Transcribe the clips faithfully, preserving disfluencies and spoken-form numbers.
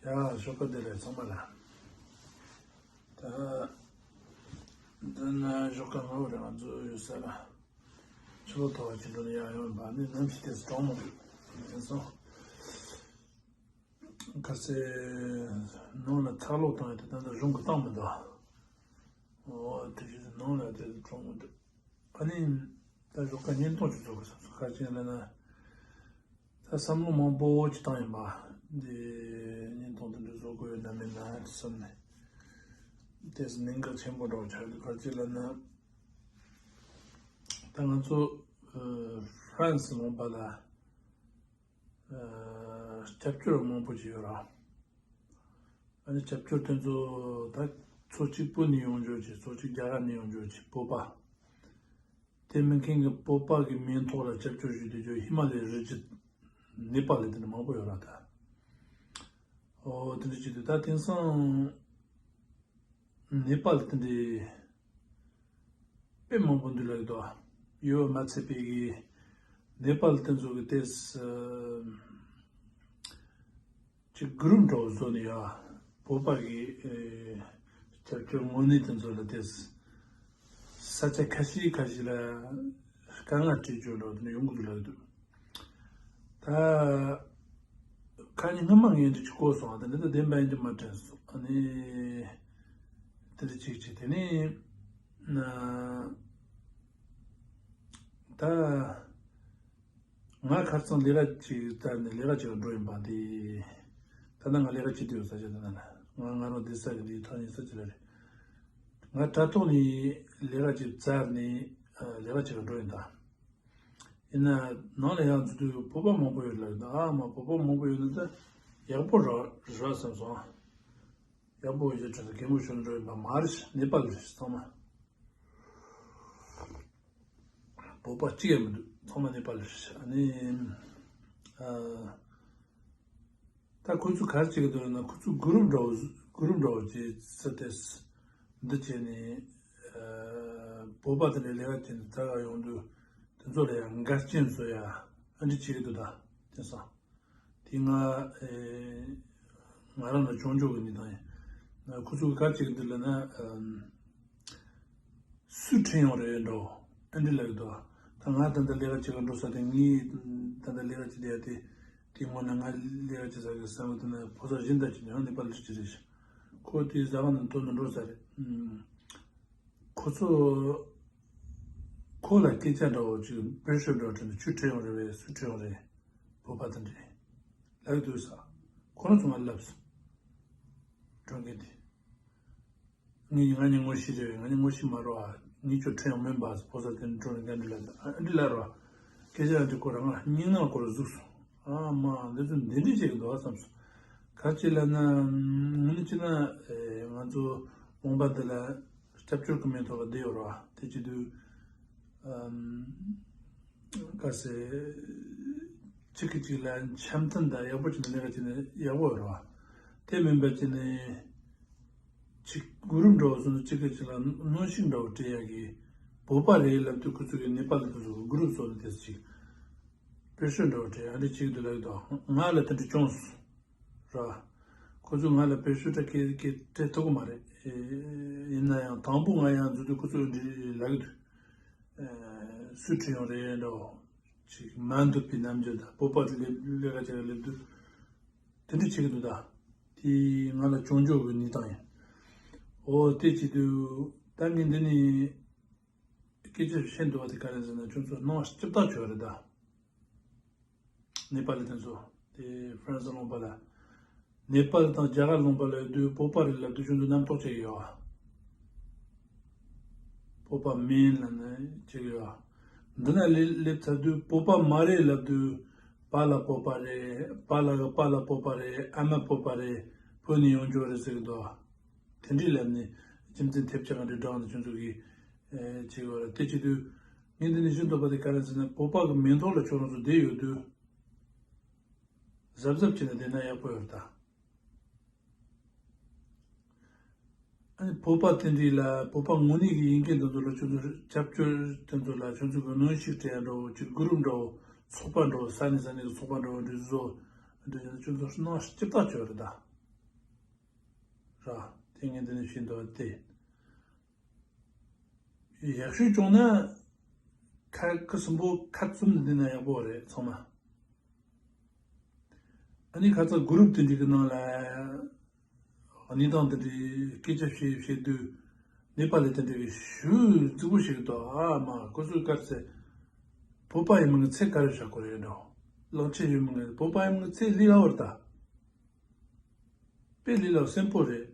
ཡ། ཞོགས་པ་བདེ་ལེགས་ཚང་མ་ལ། ད་འདི་ན་ཞོགས་ཀ་ང་བོ་རེ་ང་འཛུལ་ཡོད་ས་ལ། ཕྱི་ལོགས་ཐོག་ཅི་འགྲོ་ན་ཡག་ཡོང་བ་ནི་ནམ་ཞིག་དེ་གྲོང་མོ་དེ་སོང་། ཁ་སེ་ནང་ལ་ཚགས་ལོག་བཏང་ཡོད་དེ་ད་ལྟ་གཞུང་གི་བཏང་མི་འདུག་ཨོ་དེ་བཞིན་ནང་ལ་དེ་གྲོང་མོ་འདུག་ཨ་ནི་ད་ཞོགས་ཀ་བརྙན་ཐུང་ཅིག་བཟོ་དགོས་བསམ་སོང་། ག་རེ་བྱས་ལབ་ན། ད་བསམ་བློ་མང་པོ་ཅིག་བཏང་ཡིན་པ། འདི་བརྙན་ཐུང་དེ་འདྲ་བཟོ་དགོས་ཡོད་ན་མེད་ན་བསམ་ནས། དེ་གནད་འགག་ཆེན་པོ་འདྲ་བོ་ཆགས་འདུག་ག་རེ་བྱས་ལབ་ན། ད་ང་ཚོ་ཨ་ཧྥ་རན་སི་ལུང་པ་ལ་ཨ་སྐྱབས་བཅོལ་མང་པོ་ཅིག་ཡོད་ར། ཨ་ནི་སྐྱབས་བཅོལ་དེ་ཚོ་ད་ཚོ་གཅིག་བོད་ནས་ཡོང་རྒྱུ་ཅིག་ཚོ་གཅིག་རྒྱ་གར་ནས་ཡོང་རྒྱུ་ཅིག་བོད་པ། དེ་མིན་མཁན་གྱི་བོད་པ་གི་མིང་ཐོག་ལ་སྐྱབས་བཅོལ་ཞུས་ཏེ་རྒྱུ་ཧི་མ་ལ་ཡའི་རི་རྒྱུད། ནེ་པ་ལི་དེ་འདྲ་མང་པོ་ཡོད་ར་ད། ཨོ་དེ་འདྲ་བྱེད་དུས་ད་དེང་སང་ནེ་པ་ལི་དེ་འདྲའི་དཔེ་མང་པོ་འདུག་ལབ་ཀྱི་འདུག་ཡོད་མ་ཚད་པའི་གི་ནེ་པ་ལི་དེ་ཚོ་གི་ཏེས། ཅིག་གུ་རུབ་འདྲ་བོ་བཟོ་ནས་ཡ། བོད་པ་གི་ཨེ་སྐྱབས་བཅོལ་དངོས་གནས་དེ་ཚོ་ལ་དེ་ས་ཆ་ཁ་ཤས་ཁ་ཤས་ལ་དཀའ་ངལ་འཕྲད་རྒྱུ་འདྲ་བོ་དེ་འདྲ་ཡོང་གི་འདུག་ལབ་ཀྱི་འདུག་ད་ཁ་ཉིན་སྔ་མ་ངས་འདི་ཅིག་གོ་སོང་། ཨ་དེ་འདྲ་ད་བདེན་པ་ཡིན་གྱི་མ་དྲན་སོང་། ཨ་ནི་དེ་འདྲ་ཅིག་བྱས་དེ་ནས་ན་ད། ང་ཁ་རྩང་ལས་ཀ་ཅིག་བཙལ་ནས་ལས་ཀ་ཅིག་ལ་འགྲོ་ཡིན་པ་འདི། ད་ལྟ་ང་ལས་ཀ་བྱེད་དུ་ཡོད་ས་ཆ་དེ་ན་ལ། ང་ང་རང་བསྡད་ས་གི་འདི་ཐག་ཉེ་ས་ཅིག་ལ་རེད། ང་དྲ་ཐོག་ནས་ལས་ཀ་ཅིག་བཙལ་ནས་ཨ་ལས་ཀ་ཅིག་ལ་འགྲོ་ཡིན་ད། ཡིན་ན་ནང་ལ་ཡང་འཛུལ་དུས་བོད་པ་མང་པོ་ཡོད་ལ་ཡོད་ད། ཨ་མ་བོད་པ་མང་པོ་ཡོད་ན་ད་ཡག་པོ་ར་ར་བསམ་སོང་། ཡག་པོ་ཡོད་ཅེས་དྲན་ས་གད་མོ་ཤོར་འགྲོ་ཡིན་པ་མ་རེད། ནེ་པ་ལི་རེད་ཚང་མ། བོད་པ་གཅིག་ཡང་མི་འདུག་ཚང་མ་ནེ་པ་ལི་རེད། ཨ་ནི་ཨ་ད་ཁོ་ཚོ་ག་རེ་བྱེད་ཀྱི་འདུག་ལབ་ན། ཁོ་ཚོ་གུ་རུབ་འདྲ་བོ་གུ་རུབ་འདྲ་བོ་བྱས་ས་དེ་འདི་བྱས་ནས་ཨ་བོད་པ་དེ་འདྲ་ལས་ཀ་བྱས་ནས་ད་ག་ཡོང་དུས་དེ་ཚོ་ལ་ཡང་འགལ་རྐྱེན་བཟོ་ཡ་ཨ་འདྲ་བྱེད་ཀྱི་འདུག་ད་དེང་སང་། དེ་ང་ཨེ་ང་རང་ལ་བྱུང་ཆོག་གི་གནས་སྟངས་ཡིན། ཁོ་ཚོ་གི་ག་རེ་བྱེད་ཀྱི་འདུག་ལབ་ན། ཨམ། སུས་ཁྲིད་ཡོང་རེད་འགྲོ། ཨ་འདྲ་ལབ་ཀྱི་འདུག་ད་ང་ད་ལྟ་ལས་ཀ་བྱེད་ག་འགྲོ་ས་དེ། ངས་ད་ལྟ་ལས་ཀ་བྱེད་བསྡད་ཡ་དེ། དེ་སྔོན་ན་ང་ལས་ཀ་བྱེད་ས་གི་ས་མི་དེ་ན་ཕོ་གསར་གཞན་དག་ཅིག་ཡང་ནེ་པ་ལི་ཅིག་རེད། ཁོ་དེ་ཟ་ཁང་ནང་འཐོན་ནས་འགྲོ་ས་རེད། ཨམ། ཁོ་ཚོ་ཁོ་ལ་སྐད་ཆ་འདྲ་བོ་ཅིག་པེ་ཤོ་འདྲ་བོ་དྲིས་ནས་ཁྱོད་ཁྲིད་ཡོང་རེད་པས། སུས་ཁྲིད་ཡོང་རེད། བོད་པ་དེ་འདྲས་ལབ་ཀྱི་འདུག་ས། ཁོ་རང་ཚོ་ང་ལབ་སོང་། སྒྲོན་མཁན་དེ། ངས་ང་གཉིས་ངོ་ཤེས་རེད་པས། ང་གཉིས་ངོ་ཤེས་མ་རེད་པ། ངས་ཁྱོད་ཁྲིད་ཡོང་མིན་པ། ཕོ་གསར་དེ་འདྲ་སྒྲོན་མཁན་འདྲ་ལབ་ཨ་འདྲ་ལབ་རེད་པ། སྐད་ཆ་འདི་ཁོ་རང་ང་སྙིང་ནང་ཁོ་རང་ཟུག་སོང་། ཨ་མ་འདི་ཚོ་འདི་འདྲས་བྱེད་ཀྱི་འདུག་བསམ་སོང་། ག་རེ་བྱས་ལབ་ན། ངོ་མ་བྱས་ན་ཨེ་ང་ཚོ་ལུང་པ་འདི་ལ་སྐྱབས་བཅོལ་གྱི་མིང་ཐོག་ལ་བསྡད་ཡོད་རེད་པ། དེ་བྱེད་དུས་ཨམ། ག་ཟེ། གཅིག་གིས་གཅིག་ལ་འཆམ་མཐུན་དང་ཡག་པོ་བྱས་ནས་ལས་ཀ་བྱས་ན་ཡག་པོ་ཡོད་རེད་པ། དེ་མིན་པ་བྱས་ནས་གཅིག་གུ་རུབ་འདྲ་བོ་བཟོས་ནས་གཅིག་གིས་གཅིག་ལ་གནོན་ཤུགས་འདྲ་བོ་སྤྲད་ཡག་གི། བོད་པ་རེད་ལབ་དུས་ཁོ་ཚོ་གི་ནེ་པ་ལི་དེ་ཚོ་གི་གུ་རུབ་བཟོས་ནས་དེ་གཅིག་པེ་ཤོ་འདྲ་བོ་སྤྲད་ཡག་འདི་བྱེད་ཀྱི་འདུག་ལབ་ཀྱི་འདུག་ང་ལ་དེ་འདྲ་བྱུང་སོང་། ར། ཁོ་ཚོས་ང་ལ་པེ་ཤོ་སྤྲད་སྐད་སྐད་སྤྲད་ཐུབ་ཀྱི་མ་རེད། ཨེ། ཡིན་ན་ཡང་དང་པོ་ང་ཡང་འཛུལ་དུས་ཁོ་ཚོས་འདི་ལབ་ཀྱི་འདུག་ཨེ། སུས་ཁྲིད་ཡོང་རེད་འདྲ་བོ་ཅིག་མ་འདོད་པའི་རྣམ་འགྱུར་དང་། བོད་པ་དེ་ལས་ལས་ཀ་བྱེད་ཀྱི་སླེབས་དུས་དེ་འདྲ་བྱེད་ཀྱི་འདུག་ད་དེ་ང་ལ་བྱུང་ཆོག་གི་གནས་སྟངས་ཡིན། འོ་དེ་བྱེད་དུས་ད་ངས་འདི་ནས་སྐད་ཆ་བཤད་འདོད་པ་དེ་ག་རེ་ཟེར་ན། ཁྱོད་ཚོ་སྣང་བ་སྐྱིད་པོ་བྱོས་རེད་ད། ནེ་པ་ལི་དེ་ཚོ་དེ་ཧྥ་རན་སི་ལུང་པ་ལ། ནེ་པ་ལི་དང་རྒྱ་གར་ལུང་པ་ལ་ཡོད་དུས་བོད་པ་རེད་ལབ་དུས་ཁྱོད་ཚོ་རྣམ་རྟོག་བྱེད་ཀྱི་ཡོད་པ། བོད་པ་མིན་ལབ་ནས་བྱེད་ཀྱི་ཡོད་པ། འདི་ན་སླེབས་སླེབས་ཚར་དུས་བོད་པ་མ་རེད་ལབ་དུས་པཱ་ལགས་བོད་པ་རེད། པཱ་ལགས་ཀྱི་པཱ་ལགས་བོད་པ་རེད། ཨ་མ་བོད་པ་རེད། བོད་ནས་ཡོང་རྒྱུ་རེད་ཟེར་གྱི་འདུག་དེ་འདྲས་ལབ་ནས་རྒྱུ་མཚན་ཐེབས་ཆག་འདྲ་སྒྲོག་ནས་ཁྱོད་ཚོ་གིས་ཨེ་བྱེད་དགོས་རེད། དེ་བྱེད་དུས་ངས་འདི་ནས་ཞུ་འདོད་པ་དེ་ག་རེ་ཟེར་ན། བོད་པ་གི་མིང་ཐོག་ལ་ཁྱོད་རང་ཚོ་བསྡད་ཡོད་དུས་གཟབ་གཟབ་བྱས་ནས་བསྡད་ན་ཡག་པོ་ཡོད་རེད་ད། ཨ་ནི་བོད་པ་དེ་འདྲས་ལ་བོད་པ་ངོ་ནས་གི་ཡིན་མཁན་དེ་ཚོ་ལ་ཁྱོད་ཚོ་སྐྱབས་བཅོལ་དེ་ཚོ་ལ་ཁྱོད་ཚོ་གི་གནོན་ཤུགས་སྤྲད་ཡ་འདྲ་བོ་ཅིག་གུ་རུབ་འདྲ་བོ་ཚོགས་པ་འདྲ་བོ་ས་གནས་ས་གནས་གི་ཚོགས་པ་འདྲ་བོ་འདྲ་བཟོ་འདྲ་བྱས་ན་ཁྱོད་ཚོ་སྣང་བ་སྐྱིད་པོ་བྱོས་རེད་ད། ར། དེ་ངས་འདི་ནས་བཤད་འདོད་པ་དེ། ཡག་ཤོས་བྱུང་ན། ཁ་ཁུ་སིམ་པོ་ཁ་བཙུམ་ནས་བསྡད་ན་ཡག་པོ་རེད་ཚང་མ། ཨ་ནི་ཁ་ཚ་གུ་རུབ་དེ་འདྲ་གི་ནང་ལ། གནས་སྟངས་དེ་འདྲའི་སྐད་ཆ་བཤད་བཤད་དུས། ནེ་པ་ལི་དེ་འདྲ་གི་ཞུ་རྫིག་པོ་ཞིག་འདུག་ཨ་མ་ཁོ་ཚོའི་སྐབས་སུ། བོད་པ་ཡིན་མིན་གྱི་ཚད་ག་རེ་བཞག་དགོས་རེད་འགྲོ། གླང་ཆེན་ཡིན་མིན་གྱི་བོད་པ་ཡིན་མིན་གྱི་ཚད་ལས་སླ་བོར་ལྟ། དཔེ་ལས་སླ་བོ་སེམས་པོ་རེད།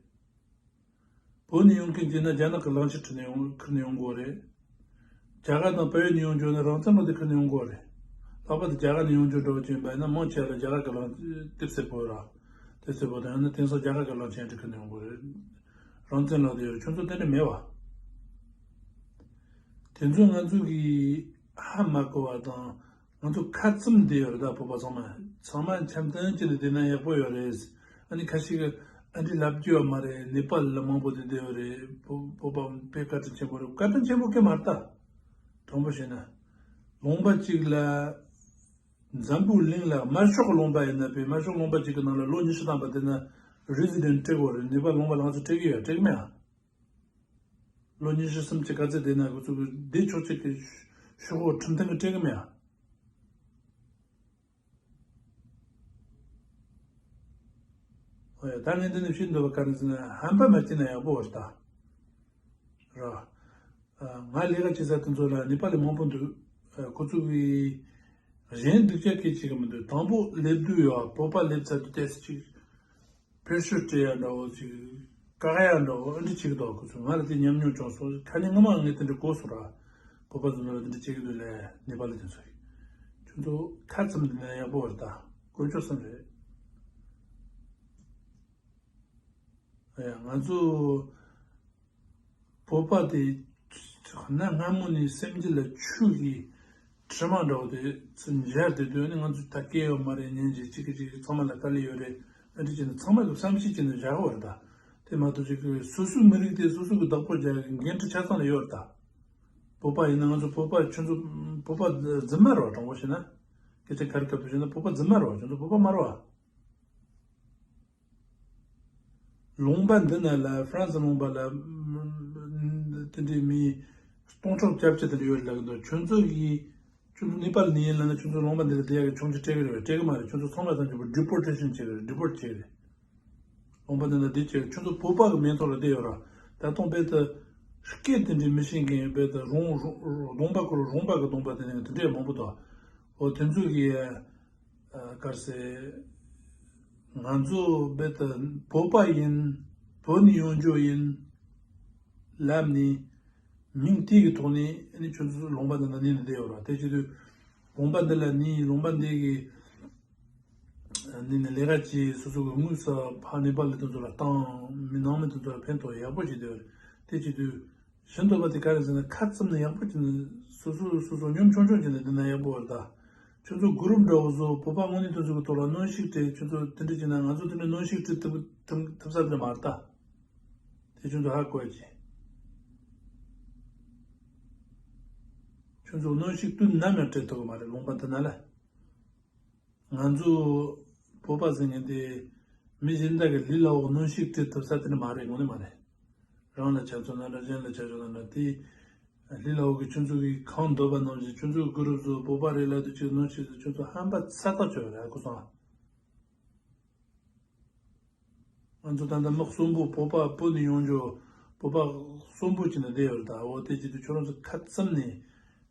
བོད་ནས་ཡོང་མཁན་བྱས་ན་རྒྱ་ནག་གི་གླང་ཆེན་ཁྲིད་ནས་ཡོང་ཁུར་ནས་ཡོང་དགོས་རེད། རྒྱ་གར་དང་བལ་ཡུལ་ནས་ཡོང་རྒྱུ་ན་རང་བཙན་ལག་དེབ་ཁུར་ནས་ཡོང་དགོས་རེད། ལྷག་པར་དུ་རྒྱ་གར་ནས་ཡོང་རྒྱུ་འདྲ་བོ་ཅན་པ་ཡིན་ན་མང་ཆེ་བ་ལ་རྒྱ་གར་གི་གླང་དེབ་སེར་པོ་ར། དེབ་སེར་པོ་དང་ཡང་ན་དེང་སང་རྒྱ་གར་གི་གླང་ཆེན་ཁྲིད་ཁུར་ནས་ཡོང་དགོས་རེད། རང་བཙན་ལག་དེབ་ཡོད་རེད། ཁྱོད་ཚོ་དེ་འདྲ་མེད་བ། དེ་ཚོ་ང་ཚོ་གིས་ཧ་མ་གོ་བ་དང་། ང་ཚོ་ཁ་བཙུམ་བསྡད་ཡོད་རེད་ད། བོད་པ་ཚང་མ་ཚང་མ་འཆམ་མཐུན་བྱས་ནས་བསྡད་ན་ཡག་པོ་ཡོད་རེད། ཨ་ནི་ཁ་ཤས་ཀྱིས་ཨ་འདྲ་ལབ་རྒྱུ་ཡོད་མ་རེད། ནེ་པཱལ་ལ་མང་པོ་བསྡད་བསྡད་ཡོད་རེད། བོད་བོད་པ་དཔེ་བཀའ་དྲིན་ཆེན་པོ་རེད། བཀའ་དྲིན་ཆེན་པོ་གང་ཡང་མ་རེད་ད། དྲང་པོ་བཤད་ན། ལུང་པ་གཅིག་ལ། འཛམ་བུ་གླིང་ལ་དམར་ཤོག་གི་ལུང་པ་ཡིན་ན། དཔེ་དམར་ཤོག་ལུང་པ་གཅིག་གི་ནང་ལ་ལོ་ཉི་ཤུ་ཐམ་པ་བསྡད་ན་རེ་སི་ཌེན་ཊི་སྤྲད་དགོས་རེད། ནེ་པཱལ་ལུང་པ་ལ་ང་ཚོ་སྤྲད་ཀྱི་ཡོད། སྤྲད་ཀྱི་མེད་ཨ། ལོ་ཉི་ཤུ་སུམ་ཅུ་ག་ཚོད་བསྡད་ན་ཁོ་ཚོ་གི་བསྡད་ཆོག་ཅིག་གི་ཤོག་ཁོག་ཁྲིམས་མཐུན་གི་སྤྲད་གི་མེད་ཨ། ཨོ་ཡ། ད་ངས་འདི་ནས་བཤད་འདོད་པ་ག་རེ་ཟེར་ན་ཧམ་པ་མ་སྐྱེས་ན་ཡག་པོ་རེད་ད། ར། ཨ། ང་ལས་ཀ་བྱེད་ས་དེ་ཚོ་ལ་ནེ་པ་ལི་མང་པོ་འདུག་ཨ། ཁོ་ཚོ་གི་གཞན་སྡུག་ཅག་སྐད་ཆ་གི་མི་འདུག་དང་པོ་སླེབས་དུས་ཡོད་བོད་པ་སླེབས་ཚར་དུས་ཏོག་ཙམ་ཅིག་ཕེ་ཤོ་སྤྲད་ཡ་འདྲ་བོ་ཅིག་བཀག་ཡ་འདྲ་བོ་ཨ་འདྲ་བྱེད་ཀྱི་འདུག་ཁོ་ཚོས། ང་ལ་དེ་ཉམས་མྱོང་བྱུང་སོང་། ཁ་ཉིན་སྔོན་མ་ངས་དེ་འདྲ་གོ་སོང་ར། བོད་པ་ཚོ་ནང་ལ་དེ་འདྲ་བྱེད་ཀྱི་འདུག་ལས་ནེ་པ་ལི་དེ་ཚོ་ཡིས། ཁྱོད་ཚོ་ཁ་བཙུམ་བསྡད་ན་ཡག་པོ་རེད་ད། དཀོན་མཆོག་གསུམ་རེད། ཨ་ཡ། ང་ཚོ་བོད་པ་དེ་གནའ་སྔ་མོ་ནས་སེམས་རྒྱུད་ལ་ཆོས་ཀྱི་དྲི་མ་འདྲ་བོ་དེ་ཚུར་འཇགས་བསྡད་དུས་ནི། ང་ཚོ་ད་སྐད་ཡོད་མ་རེད། ཉན་གྱི་གཅིག་གིས་གཅིག་གིས་ཚང་མ་ལ་དཀའ་ལས་ཡོད་རེད། ཨ་འདྲ་བྱས་ནས་ཚང་མ་གི་བསམ་ཤེས་བྱས་ནས་བཞག་པ་རེད་ད། དེ་མ་གཏོགས་ཅིག་གི་སོ་སོའི་མི་རིགས་དེ་སོ་སོ་གི་བདག་པོ་རྒྱག་གི་འགན་འཁྲི་ཆ་ཚང་ལ་ཡོད་རེད་ད། བོད་པ་ཡིན་ན་ང་ཚོ་བོད་པ། ཁྱོད་ཚོ་བོད་པ་རྫུན་མ་རེད་བ། དྲང་པོ་བཤད་ན། སྐད་ཆ་ཁ་རི་ཁ་ཐུག་བཤད་ན་བོད་པ་རྫུན་མ་རེད་བ། ཁྱོད་ཚོ་བོད་པ་མ་རེད་བ། ལུང་པ་འདི་ན་ལ་ཧྥ་རན་སི་ལུང་པ་ལ་དེ་འདྲའི་མི་སྟོང་ཕྲག་བརྒྱད་ཅུ་དེ་འདྲ་ཡོད་ལབ་ཀྱི་འདུག་ཁྱོད་ཚོ་གིས་ཁྱོད་ཚོ་ནེ་པཱལ་ནས་ཡིན་ལབ་ན། ཁྱོད་ཚོ་ལུང་པ་འདི་ལ་བསྡད་ཡག་གི་ཆུང་ཆུང་སྤྲད་ཀྱི་རེད་པས། སྤྲད་ཀྱི་མ་རེད། ཁྱོད་ཚོ་ཚང་མ་ཐམས་ཅད་པོ་ཌི་པོར་ཊེ་ཤན་བྱེད་ཀྱི་རེད། ཌི་པོར་ཊི་བྱེད་ཀྱི་རེད། ལུང་པ་འདི་ན་བསྡད་ཀྱི་རེད། ཁྱོད་ཚོ་བོད་པ་གི་མིང་ཐོག་ལ་བསྡད་ཡོད་ར། ད་དུང་རྦད་དེ་སྐད་དེ་འདྲའི་མི་ཤེས་མཁན། རྦད་དེ་རོང་རོང་གདོང་པ་ཁོ་རང་རོང་པ་གི་གདོང་པ་དེ་ནས་དེ་འདྲའི་མང་པོ་འདུག་འོ་དེ་ཚོ་གིས། ཨ། ག་རེ་ཟེར། ང་ཚོ་རྦད་དེ་བོད་པ་ཡིན། བོད་ནས་ཡོང་རྒྱུ་ཡིན་ལབ་ནས་མིང་དེ་གི་ཐོག་ནས་ཨ་ནི་ཁྱོད་ཚོ་ལུང་པ་འདི་ན་གནས་ནས་བསྡད་ཡོད་ར། དེ་བྱེད་དུས་ལུང་པ་འདི་ལ་གནས། ལུང་པ་འདི་གི་གནས་ནས་ལས་ཀ་བྱས། སོ་སོ་གི་དངུལ་ས་ཕར་ནེ་པ་ལི་དེ་ཚོ་ལ་བཏང་། མི་ནང་མི་དེ་ཚོ་ལ་ཕན་ཐོགས་ཡག་པོ་བྱེད་བསྡད་ཡོད་རེད། དེ་བྱེད་དུས། བྱེད་འདོད་པ་དེ་ག་རེ་ཟེར་ན། ཁ་བཙུམ་ནས་ཡག་པོ་བྱས་ནས། སོ་སོ་སོ་སོ་གཉོམ་ཆུང་ཆུང་བྱས་ནས་བསྡད་ན་ཡག་པོ་རེད་ད། ཁྱོད་ཚོ་གུ་རུབ་འདྲ་བོ་བཟོ། བོད་པ་དངོས་གནས་དེ་ཚོ་གི་ཐོག་ལ་གནོན་ཤུགས་སྤྲད། ཁྱོད་ཚོ་དེ་འདྲ་བྱས་ན་ང་ཚོ་དེ་འདྲ་གནོན་ཤུགས་སྤྲད་ཐུབ་ཐུབ་ཐུབ་ས་དེ་མ་རེད་ད། དེ་ཁྱོད་ཚོ་ཧ་གོ་ཡ་བྱེད། ཁྱོད་ཚོ་གནོན་ཤུགས་དུས་ནམ་ཡང་སྤྲད་ཐུབ་གི་མ་རེད་ལུང་པ་འདི་ན་ལ། ང་ཚོ་བོད་པ་ཟེར་མཁན་དེ་མི་གཞན་དག་གི་ལུས་ལ་འོག་གནོན་ཤུགས་སྤྲད་ཐུབ་ས་དེ་འདྲ་མ་རེད། དངོས་གནས་མ་རེད། རང་ལ་ཆ་མཚོན་ན་འདྲ། གཞན་ལ་ཆ་མཚོན་ན་འདྲ། དེ་ལུས་ལ་འོག་གི་ཁྱོད་ཚོ་གིས་གང་འདོད་པ་ནང་བཞིན། ཁྱོད་ཚོ་གི་གུ་རུབ་བཟོ། བོད་པ་རེད་ལབ་དུས་ཅིག་གནོན་ཤུགས་བཟོ། ཁྱོད་ཚོ་ཧམ་པ་ཚ་ཐག་ཆོད་རེད། ཨ་ཁུ་སང་། ང་ཚོ་ད་ལྟ་མི་གསོན་པོ། བོད་པ་བོད་ནས་ཡོང་རྒྱུ། བོད་པ་གསོན་པོ་བྱས་ནས་བསྡད་ཡོད་རེད་ད། འོ་དེ་བྱེད་དུས་ཁྱོད་རང་ཚོ་ཁ་བཙུམ་ནས།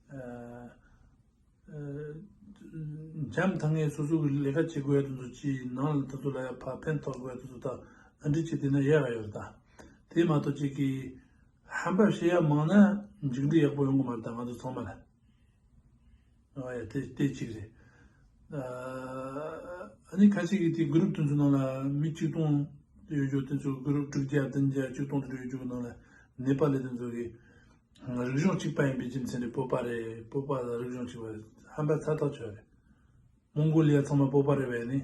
ཨ། ཨ། འཇམ་ཐང་ངེ་སོ་སོ་གི་ལས་ཀ་བྱེད་དགོས་ཡ་དེ་ཚོ་བྱས། ནང་ལ་དེ་ཚོ་ལ་ཡ་ཕར་ཕན་ཐོགས་དགོས་ཡ་དེ་ཚོ་ད་ཨ་འདྲ་བྱས་བསྡད་ན་ཡག་ག་ཡོད་རེད་ད། དེ་མ་གཏོགས་ཅིག་གིས་ཧམ་པ་བཤད་ཡ་མང་ན་མཇུག་འབྲས་ཡག་པོ་ཡོང་གི་མ་རེད་ད། ང་ཚོ་ཚང་མ་ལ། ཨ་ཡ། དེ་དེ་གཅིག་རེད། ཨ་ནི་ཁ་ཤས་ཀྱིས་དེ་གུ་རུབ་དེ་ཚོ་ནང་ལ་མི་ཆིག་སྟོང་ཡོད་རྒྱུ་དེ་ཚོ། གུ་རུབ་དྲུག་བརྒྱ་བདུན་བརྒྱ་ཆིག་སྟོང་དེ་འདྲ་ཡོད་རྒྱུ་གི་ནང་ལ་ནེ་པ་ལི་དེ་ཚོ་གི་རིག་གཞུང་གཅིག་པ་ཡིན་པའི་རྒྱུ་མཚན་རེད། བོད་པ་རེད། བོད་པ་ལ་རིག་གཞུང་གཅིག་པ་རེད། ཧམ་པ་ཚ་ཐག་ཆོད་རེད། མོང་གོ་ལི་ཡ་ཚང་མ་བོད་པ་རེད་པས། ནི་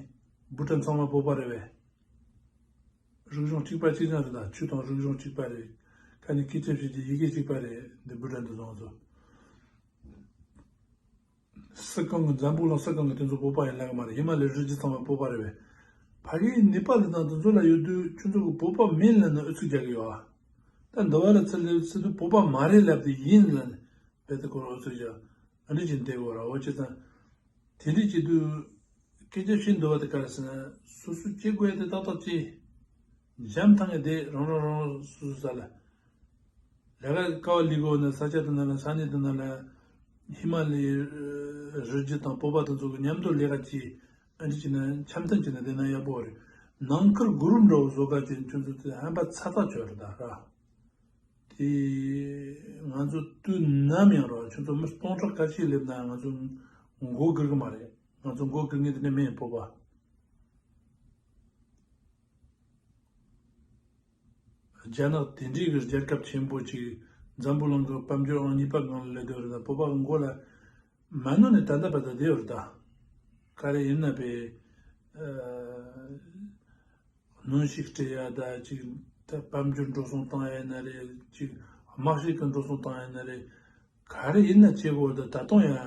བྷུ་ཊན་ཚང་མ་བོད་པ་རེད་པས། རིག་གཞུང་གཅིག་པ་གཅིག་རྐྱང་རེད་ད། ཆོས་དང་རིག་གཞུང་གཅིག་པ་རེད། ཁ་ནས་སྐད་ཆ་བཤད་རྒྱུ་ཡི་གེ་གཅིག་པ་རེད། འདི་བྷུ་ཊན་དུ་སོང་ཚོ། སི་ཀང་གི། འཛམ་བུ་གླིང་སི་ཀང་གི་དེ་ཚོ་བོད་པ་ཡིན་ལབ་གི་མ་རེད། ཧི་མ་ལ་ཡའི་རི་རྒྱུད་ཚང་མ་བོད་པ་རེད་པས། ཕ་གིའི་ནེ་པ་ལི་དང་དེ་ཚོ་ལ་ཡོད་དུས་ཁྱོད་ཚོ་གི་བོད་པ་མིན་ལབ་ནས་ཨུ་ཚུགས་རྒྱག་གི་ཡོད་ཨ། ད་འདི་བ་ལ་ཚུར་སླེབས་ཚུར་དུས་བོད་པ་མ་རེད་ལབ་དེ་ཡིན་ལབ་ནས་རྦད་དེ་ཁོ་རང་ཨུ་ཚུགས་རྒྱག་ཨ་འདྲི་བྱས་བསྡད་དགོས་ར། འོ་ཅི་ཙང་དེ་འདྲི་བྱེད་དུས་སྐད་ཆ་བཤད་འདུག་བ་དེ་ག་རེ་ཟེར་ན། སོ་སོ་སྐྱེ་དགོས་དེ་ཏག་ཏག་སྐྱེ། འཇམ་ཐང་ངེ་བསྡད་རང་རང་རང་རང་སོ་སོ་ས་ལ། ལས་ཀ་དཀའ་བ་ལས་དགོས་ན་ས་ཆ་དེ་ན་ལ་ས་གནས་དེ་ན་ལ་ཧི་མ་ལ་ཡའི་རི་རྒྱུད་དང་བོད་པ་དེ་ཚོ་གི་མཉམ་དུ་ལས་ཀ་བྱེད། ཨ་འདྲི་བྱས་ན་འཆམ་མཐུན་བྱས་ན་བསྡད་ན་ཡག་པོ་རེད། ནང་ཁུལ་གུ་རུབ་འདྲ་བོ་བཟོ་ག་བྱས་ཁྱོད་ཚོ་དེ་ཧམ་པ་ཚ་ཐག་ཆོད་རེད་ད་ར། དེ་ང་ཚོ་དུས་ནམ་ཡང་རོགས་ཁྱོད་ཚོ་མི་སྟོང་ཕྲག་ཁ་ཤས་སླེབས་ན་ང་ཚོ་མགོ་སྒུར་གི་མ་རེད། ང་ཚོ་མགོ་སྒུར་མཁན་དེ་ནས་མིན་བོད་པ། རྒྱ་ནག་དེ་འདྲའི་གི་རྒྱལ་ཁབ་ཆེན་པོ་ཅིག་འཛམ་བུ་གླིང་གི་དཔལ་འབྱོར་ཨང་གཉིས་པ་སྒང་ལ་སླེབས་བསྡད་ཡོད་རེད་ད། བོད་པ་གི་མགོ་ལ་མ་ནོར་ནས་ད་ལྟ་བར་དུ་བསྡད་ཡོད་རེད་ད། ག་རེ་ཡིན་ན་པས། གནོན་ཤུགས་སྤྲད་ཡ་ད་ཅིག་ད་དཔལ་འབྱོར་འགྲོ་སོང་བཏང་ཡ་ཡིན་ན་རེད། ཅིག་དམག་ཤུགས་ཀྱི་འགྲོ་སོང་བཏང་ཡ་ཡིན་ན་རེད། ག་རེ་ཡིན་ན་བྱེད་དགོས་ད། ད་དུང་ཡང་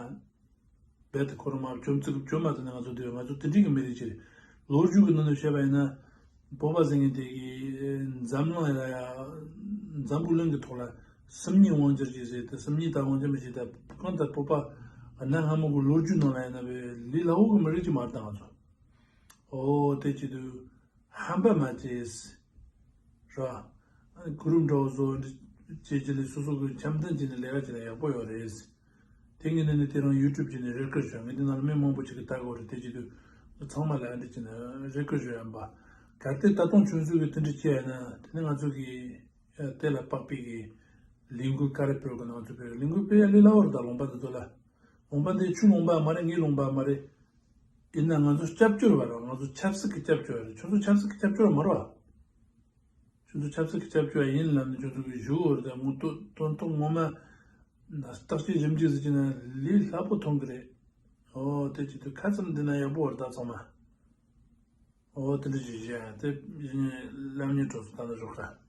རྦད་དེ་ཁོ་རང་མ་བཅོམ་ཚིག་བཅོམ་མ་ཐུབ་ནས་ང་ཚོ་སྡོད། ང་ཚོ་དེ་འདྲའི་གི་མི་རིགས་ཅིག་རེད། ལོ་རྒྱུས་ཀྱི་ནང་ནས་བཤད་པ་ཡིན་ན་བོད་པ་ཟེར་མཁན་དེ་གི་འཛམ་གླིང་ལ་ཡ་འཛམ་བུ་གླིང་གི་ཐོག་ལ་སུམ་གཉིས་དབང་སྒྱུར་གྱིས་ཟེར་ཏེ་སུམ་གཉིས་དང་དབང་སྒྱུར་མི་བྱེད་ད་གང་ལྟར་བོད་པ་གནའ་སྔ་མོ་གི་ལོ་རྒྱུས་ནང་ལ་ཡིན་ན་བས་ལས་སླ་བོ་གི་མི་རིགས་ཅིག་མ་རེད་ད་ང་ཚོ། ཨོ་དེ་བྱེད་དུས་ཧམ་པ་མ་བྱེད། ར། གུ་རུབ་འདྲ་བོ་བཟོ་འདི་བྱེད་ཀྱི་ལས་སོ་སོ་གི་འཆམ་མཐུན་བྱས་ནས་ལས་ཀ་བྱེད་ན་ཡག་པོ་ཡོད་རེད། དེ་ངས་ནི་ནི་དེ་རིང་ཡུ་ཊུབ་བྱས་ནས་རེ་སྐུལ་ཞུ། ངས་འདི་ནང་ལ་མི་མང་པོ་ཅིག་གིས་ལྟ་གི་ཡོད་རེད། དེ་བྱེད་དུས་ཚང་མ་ལ་ཨ་འདྲི་བྱས་ནས་རེ་སྐུལ་ཞུ་ཡ་ཡིན་པ། གལ་ཏེ་ད་དུང་ཁྱོད་ཚོ་གིས་དེ་འདྲ་བྱས་ཡ་ན་དེ་ནི་ང་ཚོ་གིས་དེ་ལ་དཔག་པའི་གི་ལས་འགུལ་ག་རེ་སྤེལ་དགོས་ན་ང་ཚོ་སྤེལ། ལས་འགུལ་སྤེལ་ཡ་ལས་སླ་བོ་རེད་ད། ལུང་པ་འདི་ཚོ་ལ། ལུང་པ་འདི་ཁྱོད་ལུང་པ་མ་རེད། ངའི་ལུང་པ་མ་རེད། ཡིན་ན་ང་ཚོ་སྐྱབས་བཅོལ་བ་རེད། ང་ཚོ་ཆབ་སྲིད་ཀྱི་སྐྱབས་བཅོལ་བ་རེད། ཁྱོད་ཚོ་ཆབ་སྲིད་ཀྱི་སྐྱབས་བཅོལ་བ་མ་རེད་བ། ཁྱོད་ཚོ་ཆབ་སྲིད་ཀྱི་སྐྱབས་བཅོལ་བ་ཡིན་ལབ་ནས་ཁྱོད་ཚོ་གི་བཞུགས་ཡོད་རེད། ད་ངོ་ཐོག་དོན་ཐོག་ངོ་མ་བརྟག་དཔྱད་ཞིབ་འཇུག་ཟེར་གྱི་ན་ལས་སླ་པོ་མཐོང་གི་རེད། ཨོ་དེ་བྱེད་དུས་ཁ་ཙམ་འདི་ན་ཡག་པོ་རེད་ད་ཚང་མ། ཨོ་དེ་འདྲ་ཞིག་བྱས་དེ་ཡིན་ལབ་ནས་གྲོགས་ཚོ་ད་ལྟ་ཞོག་ཁ།